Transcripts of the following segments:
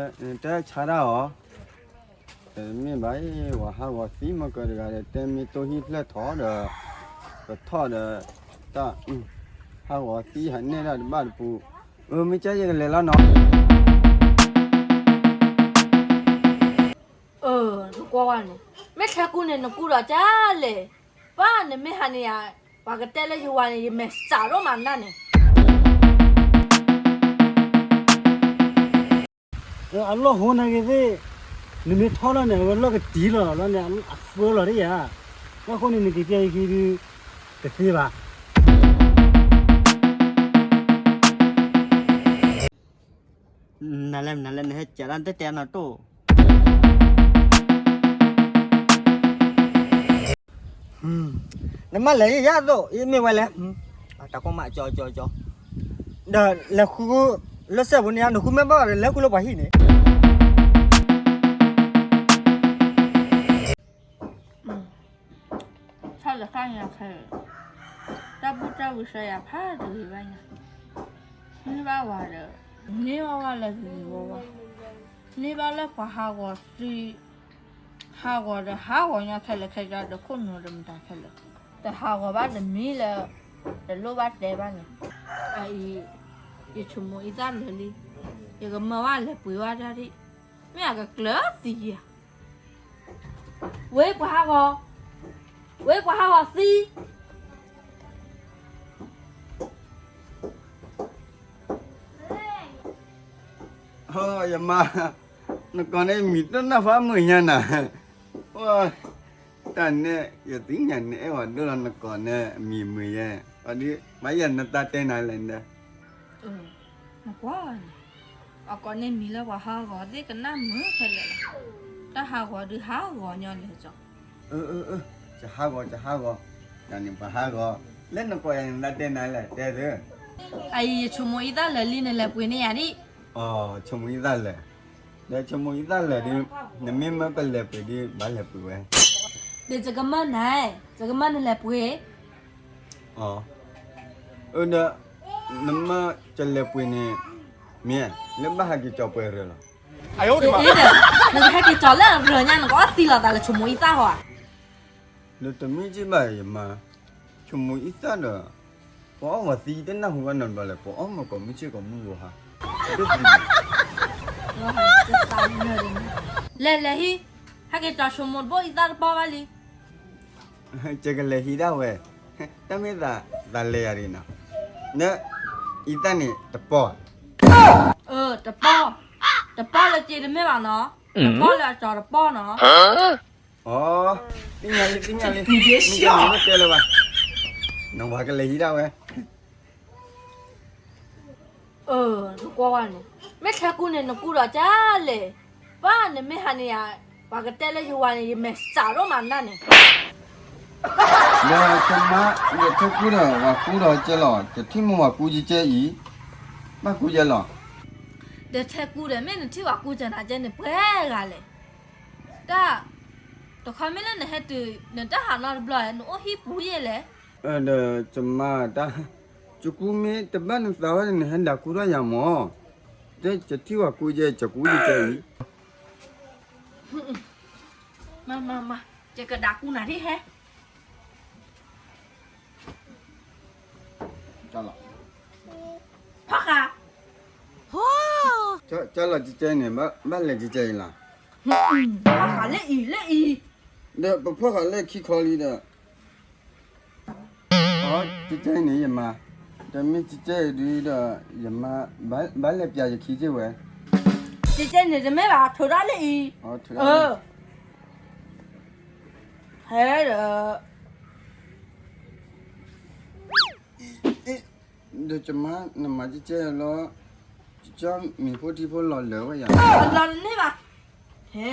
တဲဆါဒၣ်အီၤ, တမ့ၢ်ဘၣ်အံၤ ဝဲဟးဂီၤသံမ့ၢ်ကတဂၤဒီး တဲမ့ၢ်တိၢ်ဟံၣ်ဖျၢၣ်ထီၣ်ဒီး ပထီၣ်ဒီး တၢ် ဟးဂီၤသံဟးနဲၣ်ဒၣ်တဘၣ်တပူၤ, အမ့ၢ်ကဲယကလဲၤလီၤနီၤ. အၢ နကွၢ်ဝဲန့ၣ် မ့ၢ်ထဲကူန့ၣ် နကူဒီးကလဲၣ်, ပၢ်နမ့ၢ်ဟးန့ၣ်ယၤ ပှၤကတဲလၢယဝၤန့ၣ် ယမဲာ်စးဒိၣ်မးနၢ်န့ၣ်. အလီၢ်ဟိနၤက့ၤသ့ၣ်, နမ့ၢ်ထီၣ်လီၤန့ၣ် အဝဲလီၢ်ကတံၢ်လီၤလီၤန့ၣ် အသၢလီၤဒ်ယၤ, ဘၣ်ဃိန့ၣ် နက့ၤကဲယခံဒုး တသ့ဘၣ်. နလဲၣ် နလဲၣ် နဟဲကးဒၣ်တဲတဲနီၢ်တိၢ် နမ့ၢ်လဲၤယၤသိး ယမ့ၢ်ဝဲလဲၣ်, တၢ်ကီမးကၠီကၠီကၠီ, ဒီးလဲၤဃုလၢစဲးပူၤန့ၣ် နဃုမ့ၢ်ဘၣ်ဒီး လဲၤဃုလၢပှၤဟံၣ်န့ၣ်. ထီၣ်လၢခါညါခဲ, တၢ်ဘူၣ်တၢ်ဝံၤစၢၤယၤဖးတဂ့ၤဘၣ်ညါ, န့ၢ်ဘၣ်ဝဲဒီး န့ၢ်ဘၣ်ဝဲလၢဂ့ၤဂ့ၤဝါဝါ, န့ၢ်ဘၣ်လၢပှၤဟးဂီၤသံ ဟးဂီၤဒီးဟးဂီၤညီခဲလၢာ်ခဲဆ့ဒီးခိၣ်နူာ်ဒီးမတၤခဲလၢာ်, တဟးဂီၤဘၣ်တမံၤလၢ တလိၣ်ဘၣ်တဲဘၣ်န့ၣ်, အအံၤ ယဆိကမိၣ်အံသၣ်လၢာ်လံ, ယကမၤဝဲလဲၤပှ့ၤဝဲဒၣ်ဒံး, မ့ၢ်အကကျၢၤသံယၤ, ဝဲပှၤဟးဂီၤ, ဝဲပှၤဟးဂီၤသံ ယမါ, နကိးန့ၣ်မံၤတနၢ်ဖးမုာ်ညါနၤ, တၢ်န့ၣ် ယသ့ၣ်ညါန့ၣ် အဲၣ်ဝဲဒိၣ်လီၤ နကိးန့ၣ်မံၤမုာ်ယဲ, ပှၤဒုး မၤယၤနတၢ်တဲနၤလဲၣ်ဒီး, နကွၢ်န့ၣ်, အကိးန့ၣ်မံၤလၢပှၤဟးဂီၤသ့ၣ်ကနၣ်မုာ်ခဲလၢာ်လီၤ, တၢ်ဟးဂီၤဒုးဟးဂီၤညီလဲၣ်ကၠီ ယဟးဂီၤ ယဟးဂီၤ, ယန့ၣ်ပှၤဟးဂီၤ, လၢနကိးယၤန့ၣ် နတၢ်တဲနၤလဲၣ် တဲသု, အအံၤ ယဆိကမိၣ်အံသၣ်လၢာ်လံ နလဲၤပှ့ၤန့ၢ်ယၤဒံး, ဆိကမိၣ်အံသၣ်လၢာ်, ဒီးဆိကမိၣ်အံသၣ်လၢာ်ဒုး, နမ့ၢ်မၢကလဲၤပှ့ၤဒုး ဘၣ်လဲၤပှ့ၤဝဲ, ဒီးယကမၢနၤ, ယကမၢနလဲၤပှ့ၤ အၢ ဒီး နမၢကလဲၤပှ့ၤန့ၣ် မ့ၢ် လၢဘၣ်ဟဲက့ၤကၠီၤပှဲၤရၢလီၤ, အ့ဒီး နကဟဲက့ၤကၠီၤလၢအရၢညါ နကအီၣ်သံလီၤသးလၢဆိကမိၣ်အံသၣ်ဟီဧါ, ဒီးတမ့ၢ်က့ဘၣ်ယမါ, ဆိကမိၣ်အံသၣ်ဒီး ပှၤအီၣ်ဝဲသံတနၢ်ဟူဘၣ်နီတဘျီလဲၣ် ပှၤအီၣ်မၤကိးမုၢ်ဆ့ၣ်ကိးမုၢ်ဘိဟါ, လဲၤလဲၤဟံး, ဟဲက့ၤကၠီၤဆိကမိၣ်တဘိအံသၣ်တပီၢ်ဘၣ်လံ ယကလဲၤဟံးဒၣ်ဝဲ, တၢ်မ့ၢ်သးလဲၤယၤဒ်နီၤ, န အံသၣ်န့ၣ်တပီၢ်, တပီၢ်, တပီၢ်လၢက့တမ့ၢ်ဘၣ်နီၤ, တပီၢ်လၢအကၠီၤတပီၢ်နီၤ, အ သ့ၣ်ညါလံ သ့ၣ်ညါလံ, မ့ၢ်တဲလၢၤဘၣ်, နဝၤကလဲၤဟံးဒၣ်ဝဲ နကွၢ်ဝဲန့ၣ်, မ့ၢ်ထဲကူန့ၣ် နကူဒီးကလဲၣ်, ပၢ်နမ့ၢ်ဟးန့ၣ်ယၤ, ပှၤကတဲလၢယဝၤန့ၣ် ယမဲာ်စးဒိၣ်မးနၢ်န့ၣ်, ဒီးကမါ, ဒီးထဲကူဒီး ဝၤကူဒီးကဲလီၤ, တထံၣ်မ့ၢ်ဝၤကူကဲအံၤ, ဘၣ်ကူကဲလီၤ, ဒီးထဲကူဒီး မ့ၢ်နထံၣ်ဝၤကူကဲနၤကဲန့ၣ် ပှဲၤဂၤလဲၣ်, တၢ်, တခီမ့ၢ်လၢနဟဲတုၤ နတၢ်ဟးနီတဘျီ နအိၣ်ဟံၣ်ပူၤယဲလဲၣ်, ဒီးကမါတၢ် ကကူမ့ၢ်တဘၣ်နသးဘၣ်န့ၣ် နဟဲဒၣ်ကူထီၣ်ယၤမၢ်, တဲကထံၣ်ဝဲကူကဲ ကကူကဲအံၤ, မၤမၤမၤ, ယကဒၣ်ကူနၤဒ်ဟဲ, ဖီဃာ်, ကၢ်လီၤကကဲအံၤန့ၣ် ဘၣ်လဲၤကကဲအံၤလီၤ, ဖီဃာ်လၢအံၤ လၢအံၤ, ဒီးပဖီဃာ်လၢခံခီလံဒီး အ ကကဲအံၤန့ၣ် ယမါ, တမ့ၢ်ကကဲအံၤဒုးဒီး ယမါ, ဘၣ်လဲၤပျးယခံက့ၢ်ဝဲ, ကကဲန့ၣ်တမ့ၢ်ဘၣ် ထုးထီၣ်လၢအံၤ, ဟဲဒီး ဒီးကမါ နမၤကကဲလီၤ, ကမံၤဖိထံဖိလီၤလၢာ်ဝဲယၤ, လီၤတန့ၢ်ဘၣ်, ဟဲ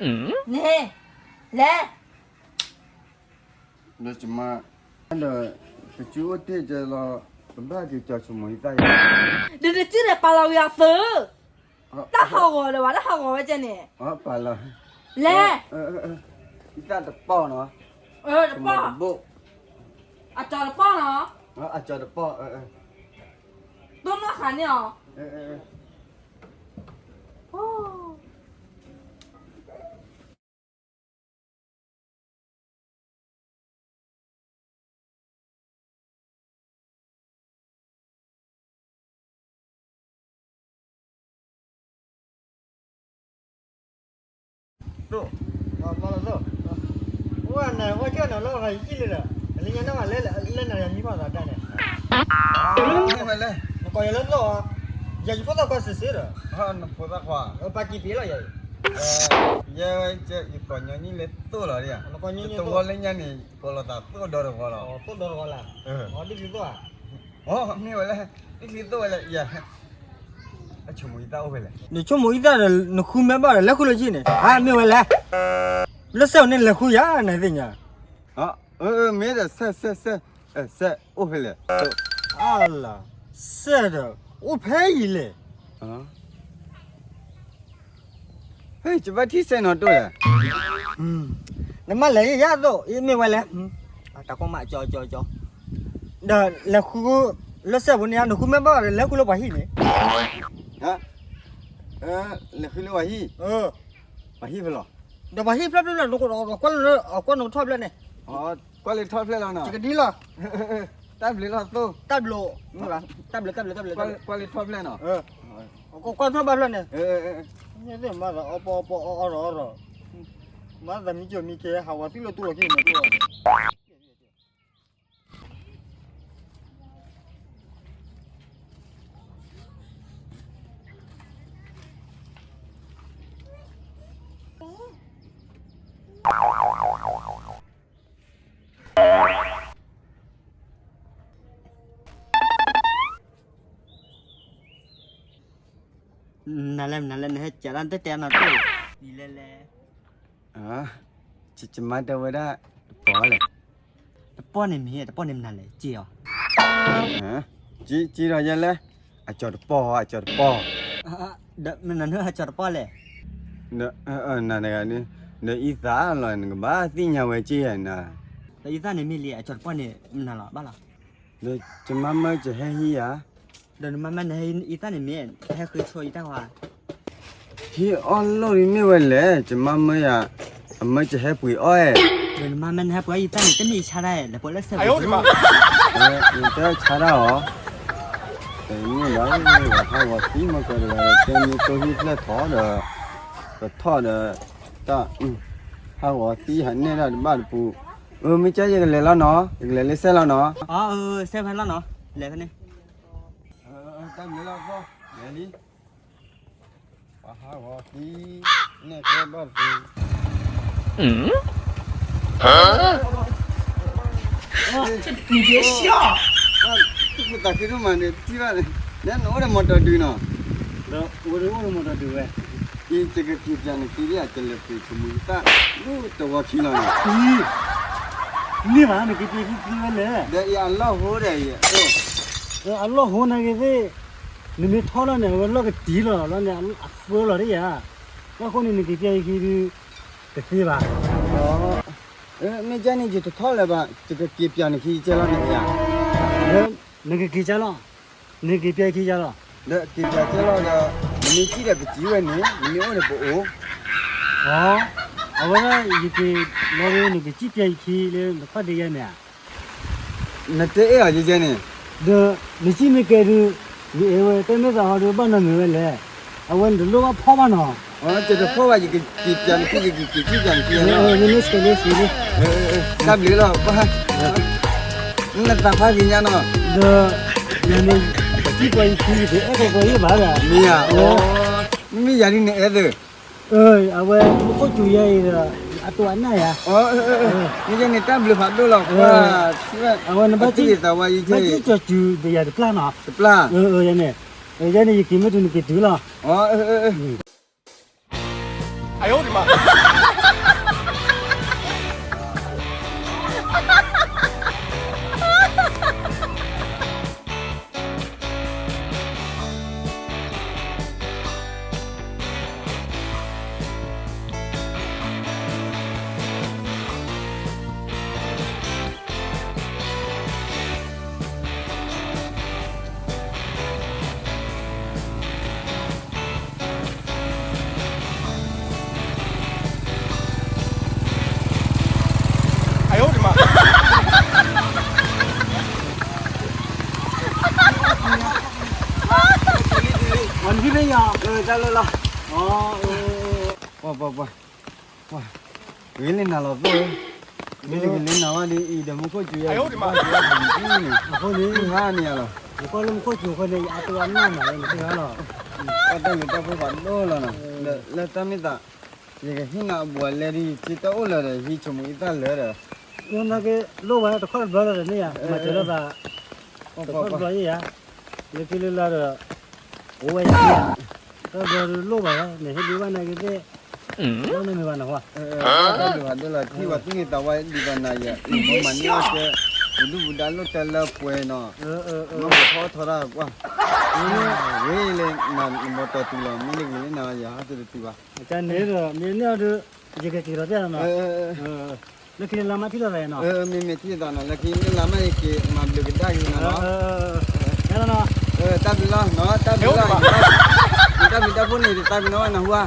ဒီး န့ၣ်, လဲၤ, ဒီးကမါ, ဒီး ပစုအိၣ်တ့ၢ်ကဲလီၤ, ပဘၣ်က့ၤကၠီၤဆိကမိၣ်အံသၣ်ယၤ, ဒီးတစုဒီးပာ်လီၤဝံၤအီၤသု, တၢ်ဟးဂီၤဒီးဝဲ တၢ်ဟးဂီၤဝဲကဲန့ၣ်, လဲၤ, အံသၣ်တပီၢ်နီၤ, တပီၢ်, အကၠီၤတပီၢ်နီၤ, အကၠီၤတပီၢ်, တိၢ်နီၣ်ဃာ်န့ၢ်အီၤ. သိၣ်, အိၣ်နၤ အိၣ်ကၢ်နၤလီၤ ယကံၣ်လံဒီး လၢညါန့ၣ် လၢနၤယမံၤဖီၣ်သးတၢ်န့ၣ်, နကိးယၤလၢသိၣ်, ယၤယဖိသၣ်ခွါစ့ၢ်စ့ၢ်ဒီး, နဖိသၣ်ခွါ, ပာ်ကံၤပ့ၤလီၤယၤ, ယဲ ယကိးညီနုၢ်လၢသိၣ်လီၤ, တဝီလၢညါန့ၣ် ကိးလိာ်သးသိၣ်ဒီတဂီၤလီၤ, သိၣ်ဒီတဂီၤလၢ, ဒ်သိးသိၣ်ဧါ, မ့ၢ်ဝဲလဲၣ်, ဒ်သိးသိၣ်ဝဲလဲၣ်, ယ အဆိကမိၣ်အံသၣ်အိၣ်ဖဲလဲၣ်, နဆိကမိၣ်အံသၣ်ဒီး နဃုမဲာ်ဘၣ်ဒီး လဲၤဃုလၢက့န့ၣ်, မ့ၢ်ဝဲလဲၣ်, လၢစဲးအီၤန့ၣ် လဲၤဃုယၤ နသ့ၣ်ညါ, မ့ၢ်ဒီး စဲး စဲး စဲး စဲးအိၣ်ဖဲလဲၣ်, အလၤ, စဲးဒီး အိၣ်ဖဲအံၤလဲၣ် ဟဲ ယဘၣ်ထံၣ်စဲးနီၤတိၢ်လဲၣ်, နမ့ၢ်လဲၤယၤသိး မ့ၢ်ဝဲလဲၣ်, တၢ်ကီမးကၠီကၠီကၠီ, ဒီးလဲၤဃု လၢစဲးပူၤန့ၣ် နဃုမဲာ်ဘၣ်ဒီး လဲၤဃုလၢပှၤဟံၣ်န့ၣ်, လဲၤဃုလၢပှၤဟံၣ်, ပှၤဟံၣ်ဖဲလဲၣ်, ဒီးပှၤဟံၣ်ဖျၢၣ်ဖျၢၣ်ဖျၢၣ် ကွၢ်လၢထီၣ်ဖျၢၣ်န့ၣ်, ကွၢ်လၢထီၣ်ဖျၢၣ်လီၤနီၤ, ကဒ်လီၤ, တၢ်ဘျုးလီၤသိး, တၢ်ဘျုး, တၢ်ဘျုး တၢ်ဘျုး တၢ်ဘျုး, ကွၢ်လၢထီၣ်ဖျၢၣ်နီၤ, ကွၢ်ထီၣ်ဘၣ်ဖျၢၣ်န့ၣ်, မ့ၢ်သ့ၣ်မၤသးအီပီအီပီအီအီဒီးအီဒီး, မၤသးမံကၠိမံကဲ ဟးဝဲသံလၢတူၢ်လီၤက့ၤန့ၣ်တူၢ်လီၤန့ၣ် နလဲၣ် နလဲၣ် နဟဲကးလၢတတဲနီၤတိၢ်, နလဲၣ်လဲၣ်, ယမါတဲဝဲဒၣ် တပီၢ်လဲၣ်, တပီၢ်န့ၣ်မ့ၢ် တပီၢ်န့ၣ်မနုၤလဲၣ် က့ၤအီၤ, က့ၤဒီးယဲလဲၣ်, အကၠီၤတပီၢ် အကၠီၤတပီၢ်, ဒီးမနုၤန့ၣ်အကၠီၤတပီၢ်လဲၣ်, နတဂၤန့ၣ်, ဒီးအံသၣ်လီၤ နကဘၣ်သ့ၣ်ညါဝဲက့ၤနၤ, ဒီးအံသၣ်န့ၣ်မ့ၢ်လံ အကၠီၤတပီၢ်န့ၣ် မနုၤလီၤ ဘၣ်လီၤ ဒီးယမါမၢယဟဲဟံးယၤ, ဒီးနမါမၢနဟဲအံသၣ်န့ၣ်မ့ၢ် ဟဲဃုဆိအံသၣ်ဝဲ, ဟံးအီၣ်လိၣ်ဒ်မ့ၢ်ဝဲလဲၣ် ယမါမၢယၤ, အမၢယဟဲပှ့ၤအီၣ်, ဒီးနမါမၢနဟဲပှ့ၤအံသၣ်န့ၣ် တမ့ၢ်ဆါတၢ်လဲၣ် ပှၤလၢစဲးပူၤ, တဆါတၢ်အီၤ, တမ့ၢ်ဘၣ်, ဟးဂီၤသံမၢကဒီးတဲမ့ၢ်တိၢ်ဟံၣ်ဖျဲၣ်ထီၣ်ဒီး, ပထီၣ်ဒီး, တၢ်, ဟးဂီၤသံဟးနဲၣ်တၢ်တဘၣ်တပူၤ, မ့ၢ်ကဲယကလဲၤလီၤနီၤ ယကလဲၤလၢစဲးလီၤနီၤ, စဲးဖဲလီၤနီၤ လဲၤဖဲန့ၣ်, တၢ်မ့ၢ်လီၤ, လဲၤလံ, ပှၤဟးဂီၤသံ, နဲၣ်ကျဲဘၣ်တပူၤ, သုကသးခုဒိၣ်မးန့ၣ် ထံၣ်ဘၣ်န့ၣ်, နအိၣ်ဒီးမီတီၤဒုးနီၤ, ဒီးအိၣ်ဒီးမီတီၤဒုးဝဲ, အံၤယကက့ၤပျးနခံဒ်အံၤ ယလဲၤပှ့ၤဆိမိၣ်ယသၣ်, ဒူတဝီခံလီၤန့ၣ်, မ့ၢ်ဘၣ်နက့ၤပျးခံခံဝဲလဲၣ်, ဒီးအံၤအလီၢ်ဟိဒီးအံၤ, အလီၢ်ဟိန့ၣ်က့ၤသ့ၣ်, နမ့ၢ်ထီၣ်လီၤန့ၣ် အဝဲလီၢ်ကတံၢ်လီၤလီၤန့ၣ် အဃၢလီၤဒ်ယၤ, ဘၣ်ဃိန့ၣ် နက့ၤပျးခံဒုး, တသ့ဘၣ်, မ့ၢ်ကဲန့ၣ် ယတထီၣ်လၢၤဘၣ် ယကက့ၤပျးနခံကဲလီၤန့ၣ်ဧါ, နကက့ၤကဲလီၤ, နက့ၤပျးခံကဲလီၤ, ဒီးက့ၤပျးကဲလီၤဒီး, နမ့ၢ်စံၣ်ဒီးကစံၣ်ဝဲန့ၣ် နမ့ၢ်အိၣ်ဒီးပအိၣ်, အဝဲဒၣ်ယက့ၤလီၤဒီး နကစံၣ်ပျးယခံလၢနခီၣ်ဒ့ယဲန့ၣ်ဧါ နတဲအဲၣ်အီၤယဲယဲန့ၣ်, ဒီးနစံၣ်မ့ၢ်ကဲဒုး, နအဲၣ်ဝဲတဲမ့ၢ်သးဟီဒုး ဘၣ်နီတမံၤဝဲလဲၣ်, အဝဲနတလိၣ်ဘၣ်ဖီၣ်ဘၣ်နီၤ, တတဖီၣ်ဘၣ် ယကက့ၤပျးနခံ ယကက့ၤစံၣ်ပျးနခံ, တၢ်ဘျုးလီၤ, နသးဖးဂ့ၤညါနီၤ, ဒီး, ယန့ၣ်, စံၣ်ပျးယခံ ယတအဲၣ်ကီကီယဘၣ်ဒီး, မ့ၢ်ဧါ, မ့ၢ်ယၤဒ်နအဲၣ်သ့ၣ် အဝဲမူခိၣ်စူၤယဲအံၤဒီး အတိၢ်အနၢ်ယၤ, မ့ၢ်ယဲန့ၣ်တၢ်ဘျုးဖးဒိၣ်လီၤ, အဝဲနဘၣ်စံၣ်, ဘၣ်စံၣ်ကၠီၤစူၤဒီးယၤတပျၢ်နီၤ, တပျၢ်, ယဲန့ၣ်, ယဲန့ၣ်ယက့ၤမ့ၢ်တုၤနက့ၤတုၤလီၤ. နထံၣ်ဖဲယၤ တၢ်လၢလီၤ, ပှၤပှၤပှၤ, ဂ့ၤလံနၤလီၤသိၣ်, မ့ၢ်တဂ့ၤလံနၤဝဲဒ်အံၤဒီး မူခိၣ်စူၤယၤ ဘၣ်စူၤယၤန့ၣ်, အဃိန့ၣ် ဟါန့ၣ်ယၤလီၤ, ယကွၢ်လၢမူခိၣ်စူၤအဃိန့ၣ် ယအါတဂၤနီၢ်မးလၢနသ့ၣ်ညါလီၤ, တၢ်တၢ်ဂ့ၤတၢ်ဖိဘၣ်ဒိလီၤနီၤ, လၢတၢ်မ့ၢ်သး ယကဟ့ၣ်နၤအဘူးအလဲဒ် စ့တအိၣ်လၢၤဒီး ဟံးဆိမိၣ်အံသၣ်လၢၤဒီး, နာ်က့ လိၣ်ဘၣ်တခီတဘျီလီၤဒီးန့ၣ်ယၤ မၤစၢၤလိာ်သး တခီတဘျီယဲယၤ, လၢခံလၢလၢဒီး အိၣ်ဝဲယၤ, တၢ်ဘျီဒုးလိၣ်ဘၣ်ဝဲ နဟ့ၣ်ဒုးဘၣ်နာ်က့သ့ၣ်, လၢနမ့ၢ်ဘၣ်နဟါ, တၢ်ဘျီဘၣ်ဒိလီၤ ထံၣ်ပှၤသူၣ်ဂ့ၤသးဝါဒ်သိးနၤယၤ မၤန့ၢ်အီၣ်ကဲ, ပဒုၣ်ပဒါလိၣ်တၢ်လၢပှဲၤနီၤ, မ့ၢ်ပထီထီတၢ်ကွၢ်, ဝဲလၢ နဘီတီၤတုၤလီၤ မ့ၢ်တဂ့ၤလၢနၤယၤဟးတတုၤဘၣ်, န့ၣ်ဒီး မ့ၢ်န့ၢ်အီၤဒုး ယကက့ၤထီၣ်ဖဲနီၤ, လၢခံလၢလါမးထံၣ်လိာ်သးနီၤ, မ့မ့ၢ်ထံၣ်သးနီၤ လၢခံလၢလါမးယက့ၤမၤဘျုးကဒါက့ၤနၤနီၤ, တၢ်ဘျုးလီၤနီၤ တၢ်ဘျုးလီၤ, တၢ်ဘျုးတၢ်ဖှိၣ်န့ၣ် တသးပ့ၤနီၣ်ဘၣ်နဟူဧါ